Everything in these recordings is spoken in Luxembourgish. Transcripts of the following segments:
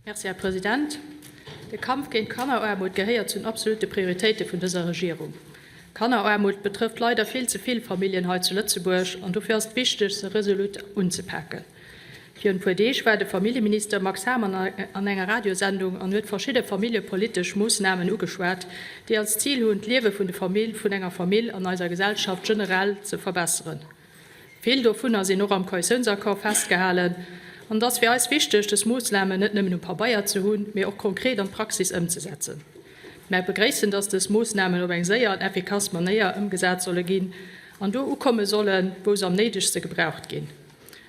Merci, Här President. De Kampf géint d'Kanneraarmut gehéiert zu den absolute Prioritéite vun dëser Regierung. Kanneraarmut betrëfft leider vill ze vill Familljen hei zu Lëtzebuerg an dofir ass et wichteg, se resolut unzepaken. Virun e puer Deeg war de Familljeminister Max Hahn an enger Radiosendung an huet verschidde familljepolitesch Moossnamen ugeschwat, déi als Zil hunn, d'Liewe vun de Famill vun enger Famill an eiser Gesellschaft generell ze verbesseren. Vill dovunner sinn och am Koalitiounsaccord festgehalen. An et ass fir eis wichteg, dës Moossnamen net nëmmen um Pabeier ze hunn, mee och konkret an d'Praxis ëmzesetzen. Mär begréissen, dass dës Moossnamen op eng séier an effikass Manéier ëmgesat solle ginn an do ukomme sollen, wou se am néidegste gebraucht ginn.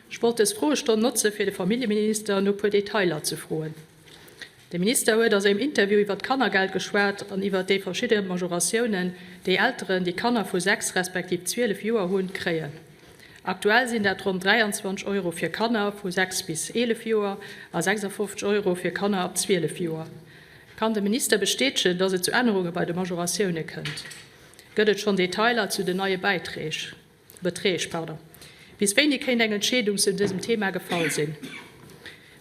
Ech wollt dës Froestonn notze fir de Familljeminister no puer Detailer ze froen. De Minister huet a sengem Interview iwwer d'Kannergeld geschwat an iwwer déi verschidde Majoratiounen, déi Elteren, déi Kanner vu 6 respektiv 12 Joer hunn, kréien. Aktuell sinn dat ronn 23 Euro fir Kanner vu 6 bis 11 Joer a 56 Euro fir Kanner ab 12 Joer. Kann de Minister bestätegen, datt et zu Ännerunge bei de Majoratioune kënnt? Gëtt et schonn Detailer zu den neie Bäiträg? Beträg, pardon. Bis wéini kéint eng Entscheedung zu dësem Thema gefall sinn?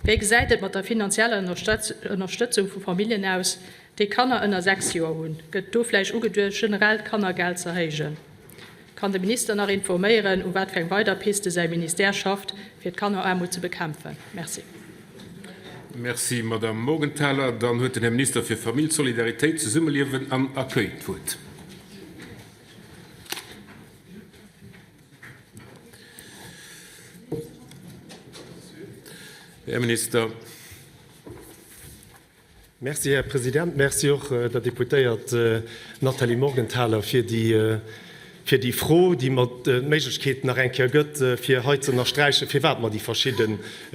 Wéi gesäit et mat der finanzieller Ënnerstëtzung vu Familljen aus, déi Kanner ënner 6 Joer hunn? Gëtt do vläicht ugeduecht, generell d'Kannergeld z'erhéijen? Kann de Minister nach informéieren, u wat fir eng weider Piste säi Ministère schafft, fir d'Kanneraarmut ze bekämpfen? Merci. Merci, Madamm Morgenthaler. Dann huet den Här Minister fir Famill, Solidaritéit, Zesummeliewen an Accueil d'Wuert. Här Minister. Merci, Här President. Merci och der Deputéiert Nathalie Morgenthaler fir déi, fir déi Fro, déi mer d'Méiglechkeet nach eng Kéier gëtt, fir hei ze ënnersträichen, firwat mer déi verschidde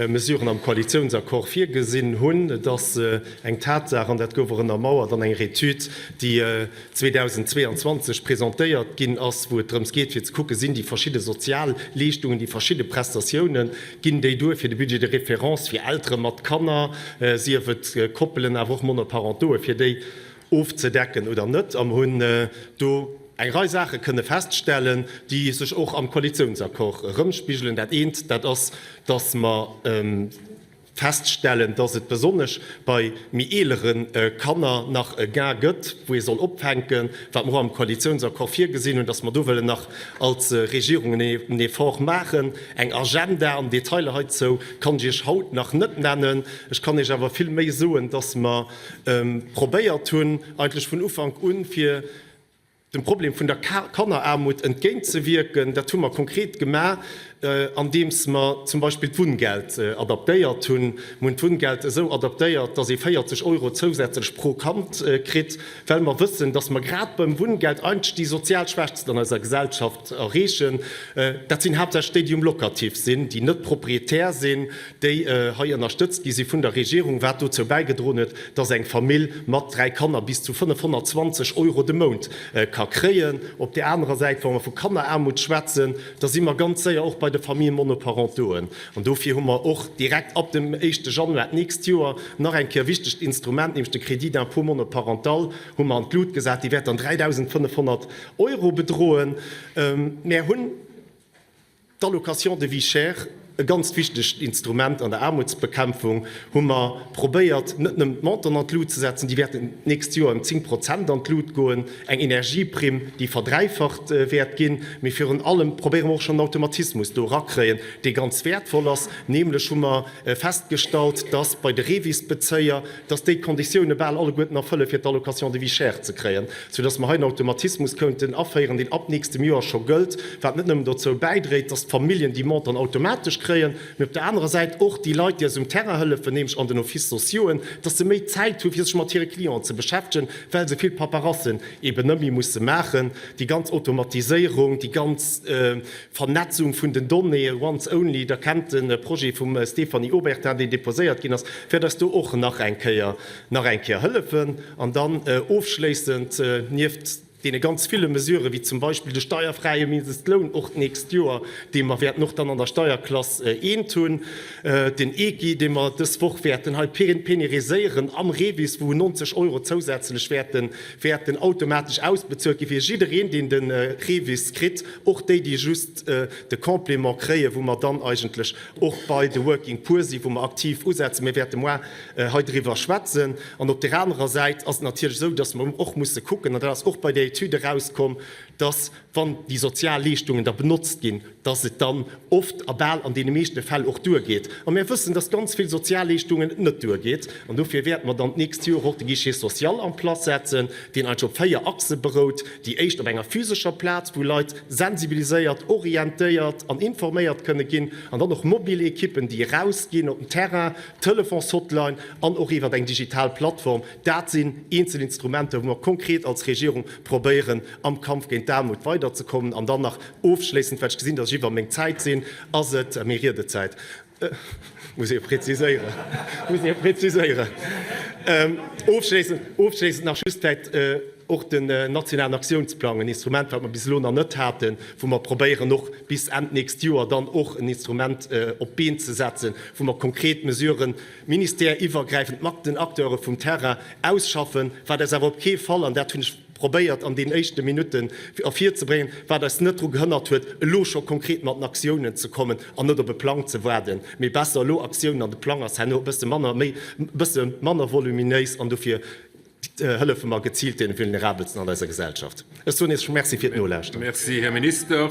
Mesuren am Koalitionsaccord virgesinn hunn. Et ass eng Tatsaach, an dat gouf och ënnermauert an enger Etüd, déi 2022 presentéiert ginn ass, wou et drëms geet fir ze kucken, sinn déi verschidde Sozialleeschtungen, déi verschidde Prestatiounen, ginn déi duer fir de Budget de référence fir Eltere mat Kanner, sief et Koppelen, awer och Monoparentoe, fir déi ofzedecken oder net. A mer hunn do eng Rei Saache kënne feststellen, déi sech och am Koalitiounsaccord erëmspigelen. Dat eent, dat ass, dass mer, feststellen, dass et besonnesch bei méi eelere Kanner nach e Gain gëtt, wou ee soll opfänken, wat mer och am Koalitionsaccord virgesinn hunn, dass mer do wëllen nach als Regierung en Effort maachen. Eng Agenda an Detailer heizou kann ech Iech haut nach net nennen. Ech kann Iech awer vill méi soen, dass mer probéiert hunn, eigentlech vun Ufank un, fir dem Problem vun der Kanneraarmut entgéintzewierken. Dat hu mer konkret gemaach, andeems mer zum Beispill d'Wunngeld adaptéiert hunn. Mer hunn d'Wunngeld esou adaptéiert, dass ee 40 Euro zousätzlech pro Kand kritt, well mer wëssen, dass mer grad beim Wunngeld eigentlech déi sozial Schwächsten an eiser Gesellschaft erreechen. Dat sinn haaptsächlech déi, déi um Locatif sinn, déi net Proprietär sinn, déi hei ënnerstëtzt gi si vun der Regierung, wat dozou bäigedroen huet, dass eng Famill mat 3 Kanner bis zu 520 Euro de Mount ka kréien. Op där anerer Säit, wa mer vu Kanneraarmut schwätzen, da si mer ganz séier och bei de Familles monoparentauxen. An dofir hu mer och direkt ab dem éischte Januar d'nächst Joer nach eng Kéier e wichtegt Instrument, nämlech de Crédit d'impôt monoparental, hu mer an d'Lut gesat. Dee wäert dann 3.500 Euro bedroen. Mär hunn. D'Allocation de vie chère, e ganzt wichtegt Instrument an der Aarmutsbekämpfung, hu mer probéiert, net nëmmen d'Montanten an d'Lut ze setzen, déi wäerten d'nächst Joer ëm 10 Prozent an d'Lut goen, eng Energieprimm, déi verdräifacht wäert ginn, mee virun allem probéiere mer och schonn en Automatismus do erakréien, dee ganz wäertvoll ass, nämlech hu mer festgestallt, dass bei de REVIS-Bezéier, dass déi d'Konditioune bal alleguerten erfëlle fir d'Allocation de vie chère ze kréien, soudass mer hei en Automatismus kënnten aféieren, deen ab nächstem Joer scho gëllt, wat net nëmmen dozou bäidréit, dass d'Familljen déi Montant automatesch kréien, mee op der anerer Säit och déi Leit, déi eis um Terrain hëllefen, nämlech an den Offices sociauxen, dass se méi Zäit hu fir sech mat hire Clienten ze beschäftegen, well se vill Paperassen eben net méi musse maachen. Déi ganz Automatiséierung, déi ganz Vernetzung vun den Donnéeë, once only, der kennt de Projet vum Stéphanie Obertin, deen déposéiert ginn ass, wäert eis do och nach eng Kéier, nach eng Kéier hëllefen. An dann ofschléissend, nieft. deene ganz ville Mesuren, wéi zum Beispill de steierfräie Mindestloun och d'nächst Joer, dee mer wäerten och dann an der Steierklass eent hunn, den EGI, dee mer dës Woch wäerten hei pénériséieren am REVIS, wou 90 Euro zousätzlech wäerten wäerten automatesch ausbezuelt gi fir jiddereen, deen de REVIS kritt, och déi, déi just de Complément kréien, wou mer dann eigentlech och bei de Working Poor sinn, wou mer aktiv usetzen. Mir wäerte moar hei driwwer schwätzen. An op där anerer Säit ass et natierlech esou, dass mer och musse kucken, an dat ass och bei där Etüd erauskomm, dass, wann déi sozial Leeschtungen da benotzt ginn, dass et dann oft a bal an deene meeschte Fäll och duergeet. A mir wëssen, dass ganz vill Sozialleeschtungen et net duergeet. An dofir wäerte mer dann d'nächst Joer och de Guichet social en place setzen, deen eigentlech op 4 Achse berout. Déi éischt op enger physescher Plaz, wou Leit sensibiliséiert, orientéiert an informéiert kënne ginn, an dann och mobil Ekippen, déi erausginn op den Terrain, Telefonshotline an och iwwer eng digital Plattform. Dat sinn eenzel Instrumenter, wou mer konkret als Regierung probéieren, am Kampf géint d'Aarmut weiderzekommen. An dann nach ofschléissend, well ech gesinn, dass ech iwwer meng Zäit sinn, ass et, meng Riedezäit, muss ee preziséieren, muss ee preziséieren, ofschléissend, ofschléissend nach just vläicht och den nationalen Aktiounsplang, en Instrument, wat mer bis elo nach net haten, wou mer probéieren och bis Enn d'nächst Joer dann och en Instrument op d'Been ze setzen, wou mer konkret Mesuren ministère-iwwergräifend mat den Acteure vum Terrain ausschaffen, wat eis awer op kee Fall, an dat hunn ech probéiert an deenen éischte Minutten ervirzebréngen, wat eis net dru gehënnert huet, elo scho konkret mat den Aktiounen ze kommen an net op e Plang ze waarden, mee besser elo Aktiounen an de Plang ass herno e bësse manner, méi, e bësse manner voluminéis an dofir hëllefe mer geziilt deene Vulnerabelsten an eiser Gesellschaft. Ech soen Iech Merci fir d'Nolauschteren. Merci, Här Minister.